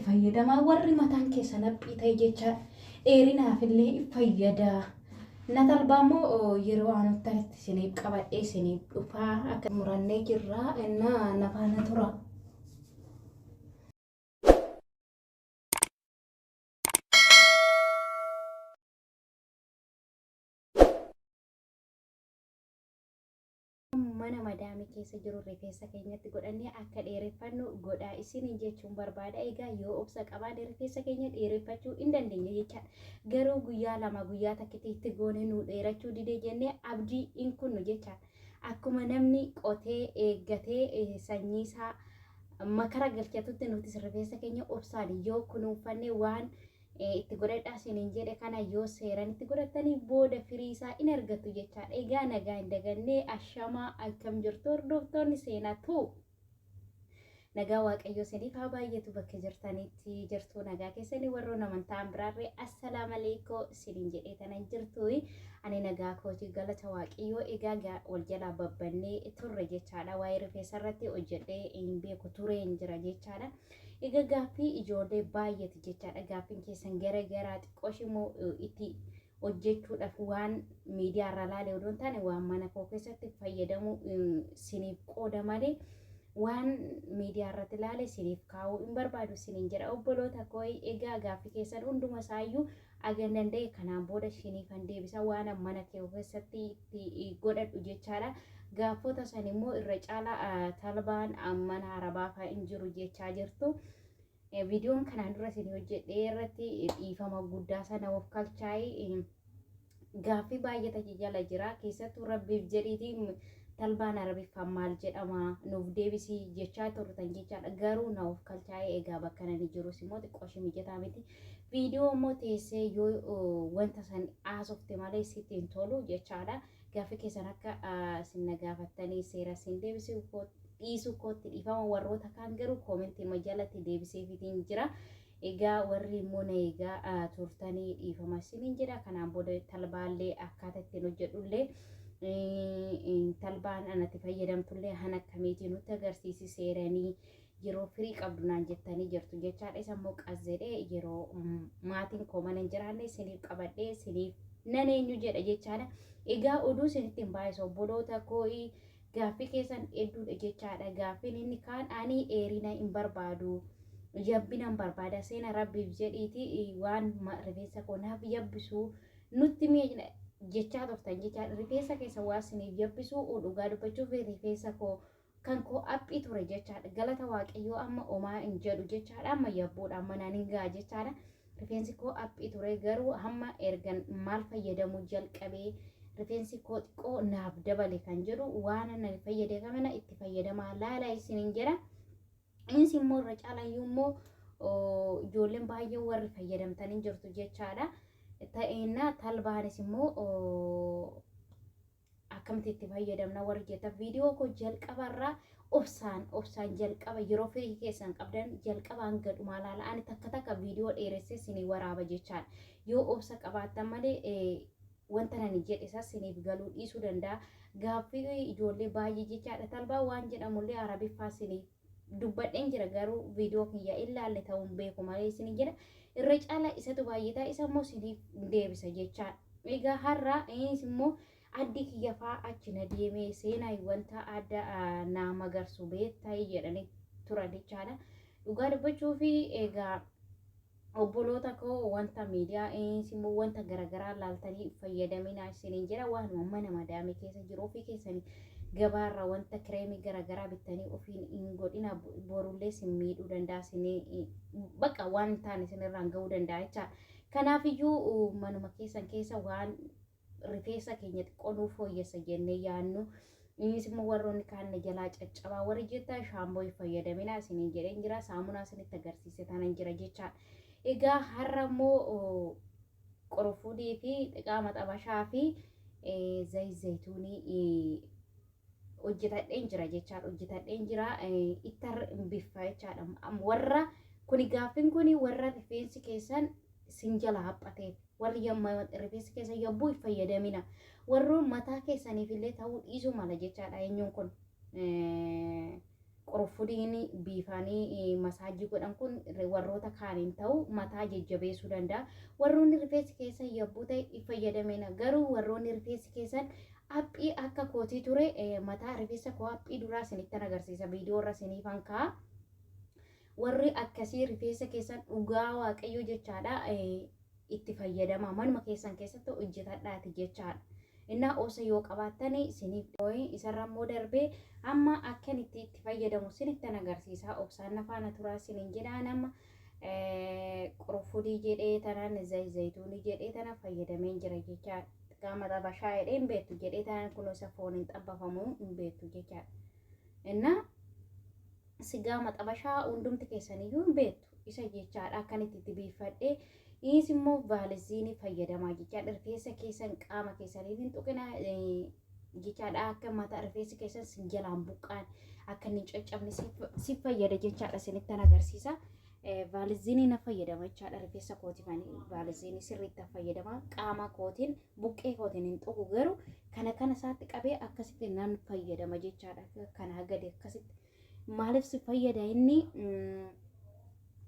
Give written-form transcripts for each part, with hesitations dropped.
fayyadamaa warri mataan keessan haphii ta'e jecha dheerinaafillee fayyada. Na talbaa immoo yeroo aanutti isiniif qabadhee isiniif dhufaa akka murannee jirra innaa na faana tura. Mana madaamii keessa jiru rifeensa keenyatti godhannee akka dheereffannu godhaa isiniin jechuun barbaada. Egaa yoo obsa qabaanne rifeensa keenya dheereffachuu hin dandeenya jechaadha. Garuu guyyaa lama guyyaa takkitti itti goonee nu dheerachuu didee jennee abdii hin kunnu jechaadha. Akkuma namni qotee eeggatee sanyii isaa makara galchatutti nutis rifeensa keenya obsaan yoo kunuunfanne waan itti godhadhaa isiniin jedhe kana yoo seeran itti godhattanii booda firii isaa in argattu jechaadha. Egaa nagaa hin dagannee ashamaa akkam jirtu hordoftoonni seenaa tuu. Nagaa Waaqayyoo isiniif haa baay'atu bakka jirtanitti jirtu nagaa keessanii warroon amantaan biraarree assalaam aleekoo isiniin jedhee tanan jirtu ani nagaa kooti galata Waaqayyoo egaa wal jalaa babbannee turre jechaadha waa'ee rifeensa irratti hojjedhee hin beeku tureen jira jechaadha. Egaa gaaffii ijoollee baay'eeti jechaadha. Gaaffiin keessan gara garaa xiqqoosh immoo itti hojjechuudhaaf waan miidiyaa irraa laale odoo hin taane waan mana koo keessatti fayyadamuu siniif qooda malee waan miidiyaa irratti laale siniif kaa'uu hin barbaadu siniin jedha obboloota koo. Egaa gaaffii keessan hunduma isaayyuu agan danda'e kanaan booda siniifan deebisa waan mana kee keessatti itti godhadhu jechaadha. Gaaffota san immoo irra caalaa talbaan mana arabaa fa'a hin jiru jechaa jirtu. Viidiyoon kanaan dura isin hojjedhee irratti dhiifama guddaa sana of kalchaa'ee gaaffii baay'ee jala jira. Keessattuu rabbiif jedhiitii talbaan arabiffaan maal jedhama nuuf deebisii jechaa turtan jechaadha. Garuu na of kalchaa'ee egaa bakka nani jirus immoo xiqqooshii mijataa miti. Viidiyoo immoo teessee yoo wanta san haasofte malee sitti hin tolu jechaadha. Gaaffii keessan akka isin na gaafattanii seera isin deebisuu dhiisuu kootti dhiifama warroota kaan garuu koomentii immoo jalatti deebiseefiitiin jira. Egaa warri immoo na eegaa turtanii dhiifama isiniin jedha. Kanaan booda talbaallee akkaataa ittiin hojjedhullee talbaan anatti fayyadamtullee han akkamiitiin nutti agarsiisi seeranii yeroo firii qabdu naan jettanii jirtu jechaadha. Isa immoo qas jedhee yeroo maatiin koo mana hin jiraanne isiniif qabadhee isiniif nan eenyu jedha jechaadha. Egaa oduu isinitti hin baay'isu obboloota koo gaaffii keessan hedduudha jechaadha. Gaaffiin inni kaan ani dheerina hin barbaadu. Yabbina hin barbaada. Seena rabbiif jedhiiti waan rifeensa koo naaf yabbisu nutti mi'a jechaa turtan jechaadha. Rifeensa keessa waan isiniif yabbisu dhugaa dubbachuuf rifeensa koo kan koo aphii ture jechaadha. Galata Waaqayyoo amma omaa hin jedhu jechaadha. Amma yabbuudha amma naan hin ga'a jechaadha. Rifeensi koo aphii ture garuu hamma ergan maal fayyadamuu jalqabee rifeensi koo xiqqoo naaf dabale kan jedhu waan ani fayyadamana itti fayyadamaa laalaa isiniin jedha. Innis immoo irra caalayyuu immoo ijoolleen baay'een warri fayyadamtanii jirtu jechaadha. Ta'eenna talbaanis immoo akkamitti itti fayyadamna warri jettan viidiyoo koo jalqabarraa obsaan obsaan jalqaba yeroo firii keessan qabdan jalqaba hanga dhumaa laala ani takka takka viidiyoo dheeressee sinii waraaba jechaadha yoo obsa qabaattan malee wanta nani jedhe isa siniif galuu dhiisuu danda'a gaaffii ijoollee baay'ee jechaadha talbaa waan jedhamullee arabiffaa siniif dubbadheen jira garuu viidiyoo kiyya ilaalle ta'uun beeku malee isin jedha irra caala isatu baay'ata isa immoo isiniif deebisa jechaadha. Egaa har'a innis immoo addi kiyya fa'aa achi na deemee seenaa wanta adda naa magarsu beektaa jedhanii turan jechaadha. Dhugaa dubbachuu fi egaa Obboloota koo wanta miidiyaa innis immoo wanta garaagaraa laaltanii fayyadaminaa isiniin jedha waanuma mana madaamii keessa jiru ofii keessanii gabaarraa wanta kireemii garaagaraa bittanii ofiin hin godhina borullee isin miidhuu danda'a isin bakka waan hin taane isinirraan ga'uu danda'a jechaadha. Kanaafiyyuu manuma keessan keessa waan rifeensa keenya xiqqoo nuu fooyyessa jennee yaannu. Innis immoo warroonni kaan na jalaa caccabaa warri jettan shaamboo hin fayyadaminaa isiniin jedheen jira. Saamunaa isinitti agarsiise tanan jira jechaadha. Egaa har'a immoo qorofudii fi xiqaa maxabashaa fi zayit zayituunii hojjetadheen jira jechaadha. Hojjetadheen jira ittar biffa jechaadha. Warra kuni gaaffiin kuni warra rifeensi keessan sin jala haphateef warri rifeensi keessan yabbuu hin fayyadamina. Warroon mataa keessaniif illee ta'uu dhiisuu mala jechaadha eenyuun kun. Qurunfudiin biifanii masaajii godhan kun warroota kaaniin ta'u mataa jajjabeessuu danda'a. Warroonni rifeensi keessan yabbuu ta'e fayyadamina. Garuu warroonni rifeensi keessan haphii akka kootii ture, mataa rifeensa koo haphii duraa isinittan agarsiisa, viidiyoo irra isiniifan kaa'a. Warri akkasii rifeensa keessan, dhugaa Waaqayyoo jechaadha, itti fayyadama, manuma keessan keessatti hojjetadhaati jechaadha. Innaa osa yoo qabaattani isiniif isarra immoo darbee amma akkan itti fayyadamu isinittan agarsiisa. Obsaan na faana turaa isiniin jedha. Nama qurufudii jedhee tanaan, zayituunii jedhee tana fayyadameen jira jechaadha. Qaama xabashaa jedhee hin beektu jedhee tanaan, kun isa foon hin xabbafamu hin beektu jechaadha. Innaa sigaa maxabashaa hundumti keessaniyyuu hin beektu isa jechaadha. Akkan itti biiffadhee innis immoo vaaliziinii fayyadamaa jechaadha. Rifeensa keessan qaama keessaniif hin tuqina jechaadha. Akka mataa rifeensi keessan sin jalaan buqqaan, akka inni hin caccabne si fayyada jechaadha. Isinittan agarsiisa. Vaaliziinii na fayyadama jechaadha. Rifeensa kootiif ani vaaliziinii sirriitti fayyadama. Qaama kootiin, buqqee kootiin hin tuqu, garuu kana kana isaatti qabee akkasitti nan fayyadama jechaadha. Kanaa gadi akkasitti. Maaliif si fayyada inni?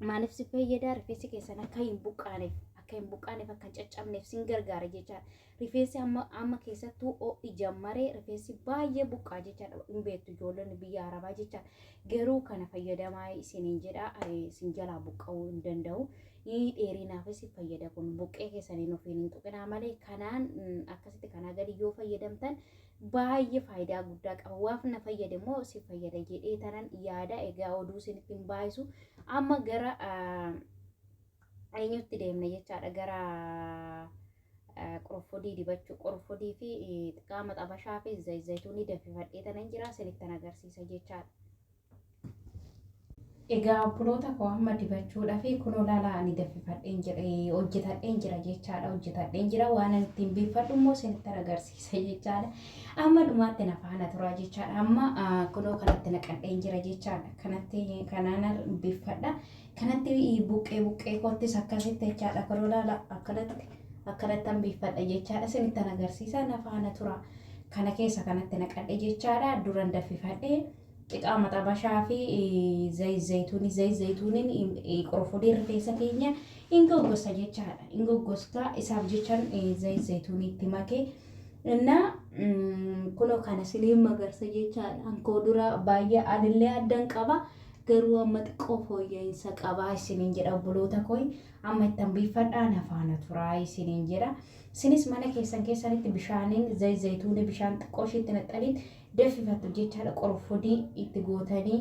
Maaliif si fayyada? Rifeensi keessan akka hin buqqaaneef, akka hin buqqaaneef, akka hin caccabneef sin gargaara jechaadha. Rifeensi amma amma keessattuu ho'i jammaree rifeensi baay'ee buqqaa jechaadha. Hin beektu ijoollonni biyya Arabaa jechaadha. Garuu kana fayyadamaa isiniin jedha, isin jalaa buqqa'uu hin danda'u. Dheerinaafis fayyada kun. Buqqee keessaniin ofiin hin tuqinaa malee, kanaan akkasitti kanaa gadi yoo fayyadamtan baay'ee faayidaa guddaa qaba. Waaf na fayyade immoo si fayyada jedhee tanan yaada. Egaa oduu isinitti hin baay'isu. Amma gara eenyutti deemna jechaadha? Gara qurufudii dibachuu. Qurufudii fi qaama xabashaa fi zayituunii danfifadhee tanan jira, isinittan agarsiisa jechaadha. Egaa obboloota koo, amma dibachuudhaaf kunoo laala, ani danfifadheen jira, hojjetadheen jira jechaadha. Hojjetadheen jira, waan ani ittiin biiffadhu immoo isinittan agarsiisa jechaadha. Amma dhumaatti na faana turaa jechaadha. Amma kunoo kanatti naqadheen jira jechaadha. Kanatti kanaan biiffadha. Kanatti buqqee buqqee koottis akkasitti jechaadha. Kunoo laala, akkanatti akkanattan biiffadha jechaadha. Isinittan agarsiisa, na faana tura. Kana keessa kanatti naqadhe jechaadha. Duran danfifadhee xiqaa maxabashaa fi zayituunii. Zayituuniin, qurufudii rifeensa keenya hin goggosa jechaadha. Hin goggosta, isaaf jechaan zayituunii itti makee. Innaa kunoo kana siniin magarsa jechaadha. Ankoo dura baay'ee anillee addan qaba. Garuu amma xiqqoo fooyya'insa qabaa isiniin jedha, obboloota koo. Amma ittan biiffadhaa, na faana turaa isiniin jedha. Isinis mana keessan keessanitti bishaaniin zayituunii bishaan xiqqoo isheetti naxxaniin danfifattu jechaadha. Qorfudii itti gootanii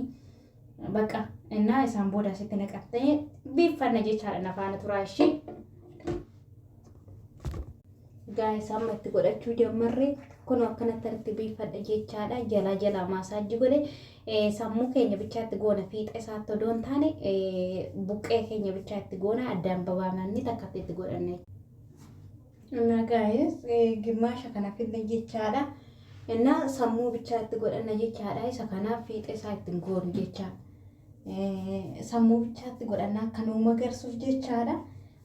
bakka innaa isaan booda asitti naqattanii biiffanna jechaadha. Na faana turaa ishee. Gaa'is, amma itti godhachuu jammarre. Kun akkanatti itti biiffadha jechaadha. Jalaa jalaa maasaajii godhe, sammuu keenya bichaatti goona, fiixa isaatti odoo hin taane buqqee keenya bichaatti goona, addaan babaamanii takkatti itti godhanna. Gaa'is, gimmaasha kana finne jechaadha. Innaa sammuu bichaatti godhanna jechaadha. Isa kanaaf fiixa isaa ittiin goonu jechaadha. Sammuu bichaatti godhanna akka nuu magarsuuf jechaadha.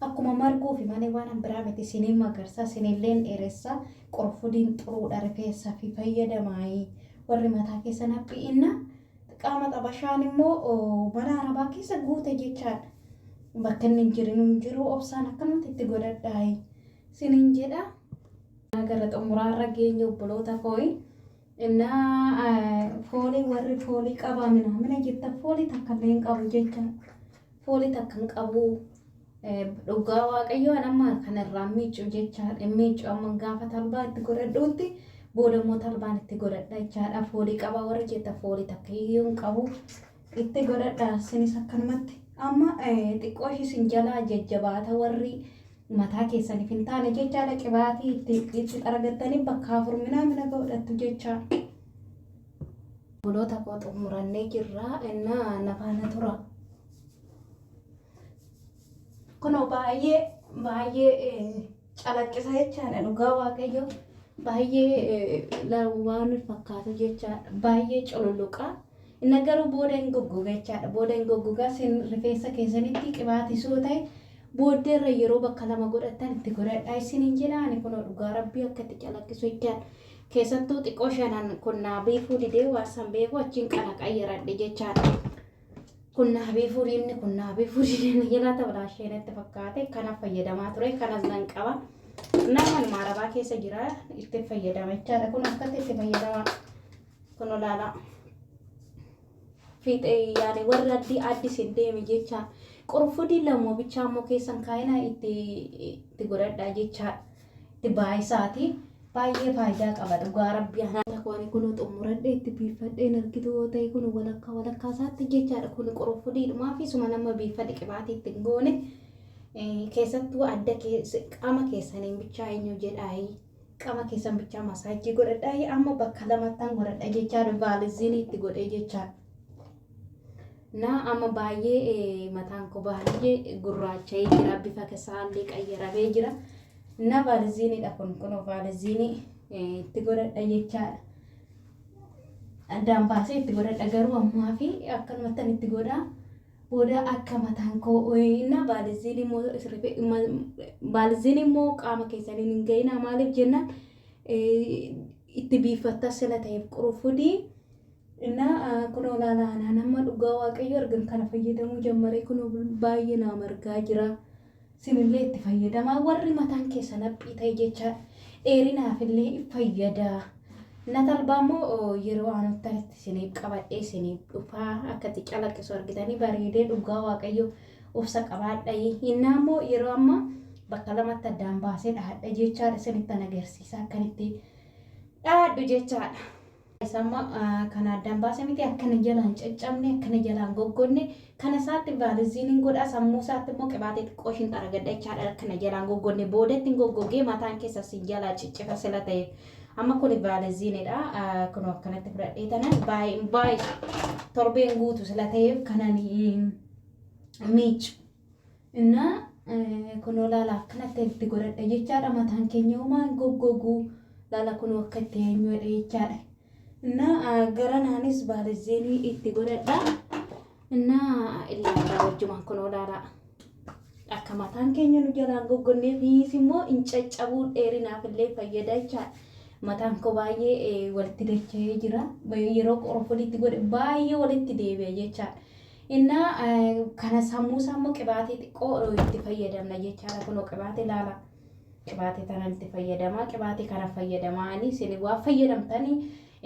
Akkuma marguufi malee waan biraa miti. Isiniin magarsa, isinilleen dheeressa. Qorfudiin xuruudha, rifeensaa fi fayyadamaayii. Warri mataa keessan haphi'inna. Qaama xabashaan immoo mana Arabaa keessa guute jechaadha. Bakka inni hin jirin hin jiru, obsaan akkanumatti itti godhadhaayi. Isiniin jedha. Gara xumuraarra geenye, obboloota kooyi. Innaa foolii, warri foolii qabaa mina jetta, foolii takka illee hin qabu jecha. Foolii takka hin qabu. Dhugaa Waaqayyoo, an amma kanarraa miiccu jechaadha. Miiccu amma gaafa talbaa itti godhadhuutti, booda immoo talbaan itti godhadha jechaadha. Foolii qabaa warri jetta, foolii takka iyyuu hin qabu. Itti godhadha isinis akkanumatti. Amma xiqqoo ishii isin jalaa jajjabaata, warri mataa keessaniif hin taane jechaadha. Qibaatii itti xaragattanii bakka afur minaa mina godhattu jechaadha. Obboloota koo, xumurannee jirra. Innaa na faana tura. Kunoo baay'ee baay'ee calaqqisa jechaadha, dhugaa Waaqayyo, baay'ee waan fakkaatu jechaadha, baay'ee cululuqa. Inni garuu booda hin goggoga jechaadha. Booda hin goggoga. Isin rifeensa keessanitti qibaatisuu ta'e booddeerra yeroo bakka lama godhattan itti godhadhaa isiniin jedha. Ani kunoo dhugaa Rabbii akka itti calaqqisu jechaadha. Keessattuu xiqqoo shanan kunnaa biifuu didee waan san beeku achiin qana qayyaradhe jechaadha. Kunnaa biifuu inni kunnaa biifuu didee na jalaa tabalaashee natti fakkaate kana fayyadamaa ture kanas nan qaba. Nama arabaa keessa jira itti fayyadama jechaadha. Kun akkatti itti fayyadama kun olaanaa. Fiixee yaani warri addii addis hin deemi jecha qurfudii lama bichaa immoo keessan kaayinaa itti godhadhaa jecha itti baay'isaati. Baay'ee faayidaa qaba dhugaa rabbii anaa. Kwani kun xumuradhe itti biifadheen argitu yoo ta'e kun walakkaa walakkaa isaatti jechaadha. Kun qurfudiidhumaa fi suma nama biifadhe qibaatii itti hin goone keessattuu adda qaama keessaniin bichaa eenyu jedhaayi. Qaama keessan bichaa masaajii godhadhaa amma bakka lamattan godhadha jechaadha. Vaaliziinii itti godhee jechaadha. Na amma baay'ee mataan koo baay'ee gurraacha'ee jira bifa isaallee qayyaramee jira. Na vaaliziiniidha kun kunoo vaaliziinii itti godhadha jechaadha. Addaan baasee itti godhadha garuu ammaa fi akkanumattan itti godhaa. Booda akka mataan koo na vaaliziinii immoo qaama keessaniin hin ga'inaa maaliif jennaan itti biifatta sila ta'eef qurufudii. Innaa kun olaanaa nama dhugaa waaqayyo argan kana fayyadamuu jammaree kun baay'ee naa margaa jira. Sinillee itti fayyadamaa warri mataan keessa haphii ta'e jecha dheerinaafillee fayyada. Na talbaa immoo yeroo aanutti isiniif qabadhee isiniif dhufaa akkatti calaqqisu argitanii bareedee dhugaa waaqayyo obsa qabaadha. Innaa immoo yeroo ammaa bakka lamatti addaan baasee dhahadha jechaadha isinitti agarsiisa akkanitti dhahadhu jechaadha. Amma kana addaan baasee miti akkana jalaan caccabne akkana jalaan goggonne kana isaatti vaaliziiniin godhaa sammuu isaatti immoo qibaatee xiqqoo ishiin xaragadha jechaadha akkana jalaan goggonne boodatti goggogee mataan keessa sin jalaa ciccifa sila ta'e amma kun vaaliziinidha kun akkanatti fudhadhee tanan baay'ee baay'ee torbeen guutu sila ta'eef kanan miicu innaa kun olaala akkanatti itti godhadha jechaadha mataan keenya homaan goggoguu laala kun akka itti eenyuudha jechaadha. Innaa gara naanis vaaliziinii itti godhadha. Innaa ilaalaa wajjumaan kun olaanaa. Akka mataan keenya nu jalaan goggonnee fiis immoo hin caccabuu dheerinaaf illee fayyada jechaadha. Mataan koo baay'ee walitti dacha'ee jira. Yeroo qorofolitti godhe baay'ee walitti deebi'a jechaadha. Innaa kana sammuu isaa immoo qibaatii xiqqoo itti fayyadamna jechaadha. Kunoo qibaatii ilaala. Qibaatii tanaan itti fayyadamaa. Qibaatii kana fayyadamaa. Isin waa fayyadamtanii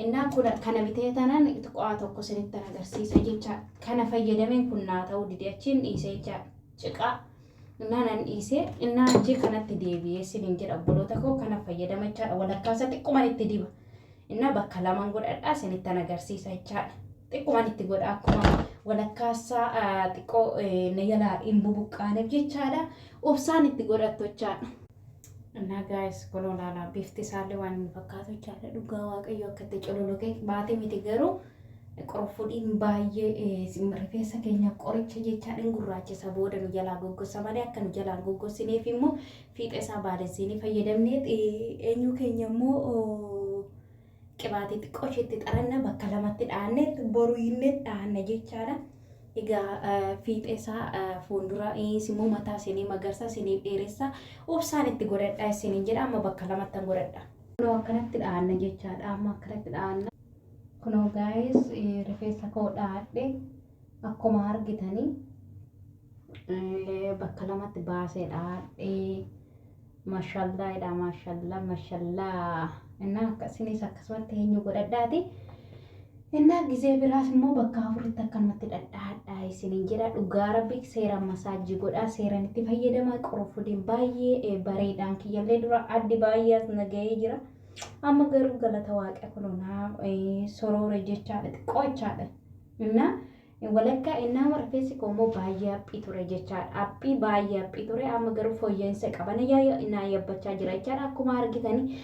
innaa kana bitee tanaan xiqqoo tokko isinitti agarsiisa jecha kana fayyadameen kun naa ta'uu dide achiin dhiise jecha ciqaa innaa nan dhiise innaa achi kanatti deebi'ee isiniin jedha obboloota koo kana fayyadama jechaadha walakkaasa xiqquman itti diba innaa bakka lamaan godhadhaa isinitti agarsiisa jechaadha xiqquman itti godha akkuma walakkaasaa xiqqoo na jalaa hin bubuqqaaneef jechaadha obsaan itti godhattu jechaadha. Innaa gaayis kun olaanaa bifti isaallee waan inni fakkaatu jechaadha dhugaa waaqayyo akka itti cululuqee baatee miti garuu qorofudhiin baay'ee rifeensa keenya qoricha jechaadha hin gurraachisa booda nu jalaa goggossa malee akka nu jalaa goggossineef immoo fiixa isaa baaleessiinii fayyadamnee eenyu keenya immoo qibaatii xiqqoo isheetti xaranna bakka lamatti dhaanne boruu illee dhaanna jechaadha. Egaa fiixee isaa fuuldura immoo mataa isinii magarsa isiniif dheeressa obsaan itti godhadha isiniin jedha amma bakka lamattan godhadha. Kunoo akkanatti dhaanna jechaadha amma akkanatti dhaanna. Kunoo gaayis rifeensa koo dhaadhe akkuma argitanii bakka lamatti baasee dhaadhe mashallaadha mashallaa mashallaa innaa akkasinis akkasumatti eenyu godhadhaati. Innaa gizee biraas immoo bakka afuritti akkanumatti dhadhaadhaa isiniin jedha dhugaa rabbi seeraan masaajii godhaa seeraan itti fayyadamaa qorofudiin baay'ee bareedaan kiyyallee dura addi baay'ee as nagahee jira. Amma garuu galata waaqa kunoo naa soroore jechaadha xiqqoo jechaadha. Innaa walakkaa innaa rifeensi koo immoo baay'ee haphii ture jechaadha. Haphii baay'ee haphii ture amma garuu fooyya'insa qaban naa yabbachaa jira jechaadha akkuma argitanii.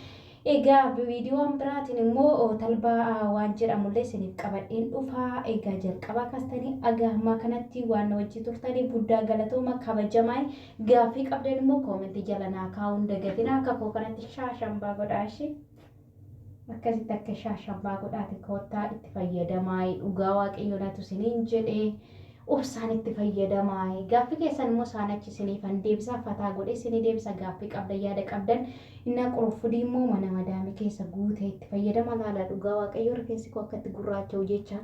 Egaa viidiyoon biraatiin immoo talbaa waan jedhamullee isiniif qabadheen dhufaa. Egaa jalqabaa kaastanii aga ammaa kanatti waan na wajjin turtanii guddaa galatooma kabajamaa gaaffii qabdan immoo koomentii jala naa kaa'uun dagatina akka koo kanatti shaashambaa godhaa ishee. Akkasitti akka shaashambaa godhaati koottaa itti fayyadamaa dhugaa waaqayyo natu isiniin jedhee. Obsaan itti fayyadamaa. Gaaffii keessan immoo isaan achi isiniifan deebisa, fataa godhee isinii deebisa. Gaaffii qabdan, yaada qabdan, innaa qurunfudii immoo mana madaamii keessa guutee itti fayyadama laala. Dhugaa Waaqayyoo, rifeensi koo akka itti gurraacha'u jecha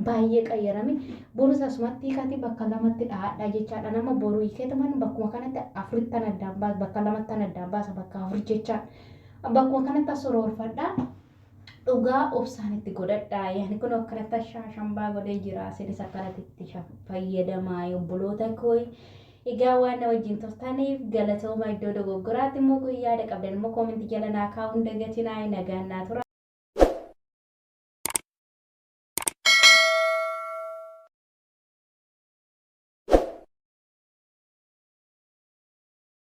baay'ee qayyarame. Borus asumatti hiikati bakka lamatti dhahadha jechaadha. Nama boruu hiikeetuman bakkuma kanatti afurittan addaan baasa, bakka lamattan addaan baasa, bakka afur jechaadha. Bakkuma kanatti as soroorfadha. Dhugaa obsaan itti godhadha. Yaani kun akkanatti shaashambaa godhee jira. Isinis akkanatti itti fayyadamaa, obboloota koo. Egaa waan na wajjin turtaniif galatooma. Iddoo dogoggoraatti immoo yaada qabdan immoo koomentii jala naa kaa'uun dagatinaa. Nagaan naa tura.